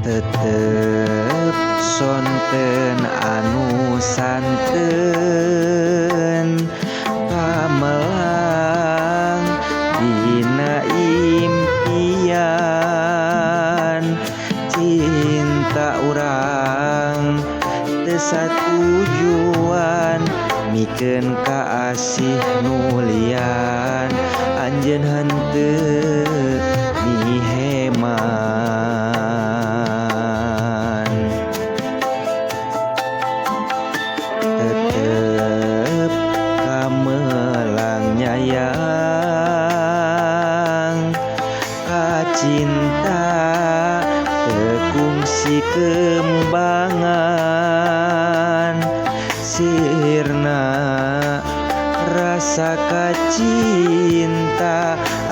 Tetep sonten anu santen pamelang dina impian cinta urang teu satujuan mikeun ka asih nu lian anjeun henteu miheman. Tetep kamelang nyayang ka cinta teu kungsi kembangan sirna rasa kacinta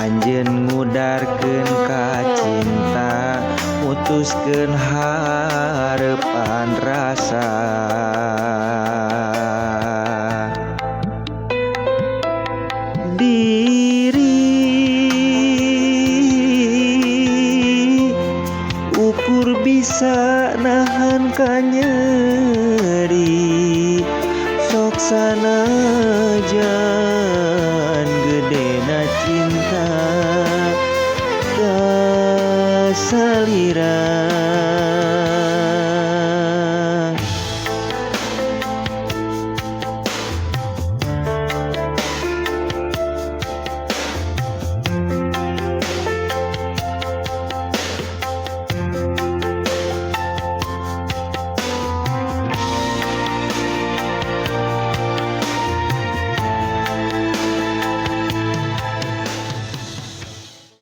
anjeun ngudarkeun ka cinta mutuskeun harepan rasa. Diri ukur bisa nahan kanyeri sok sanajan gedena cinta ka salira.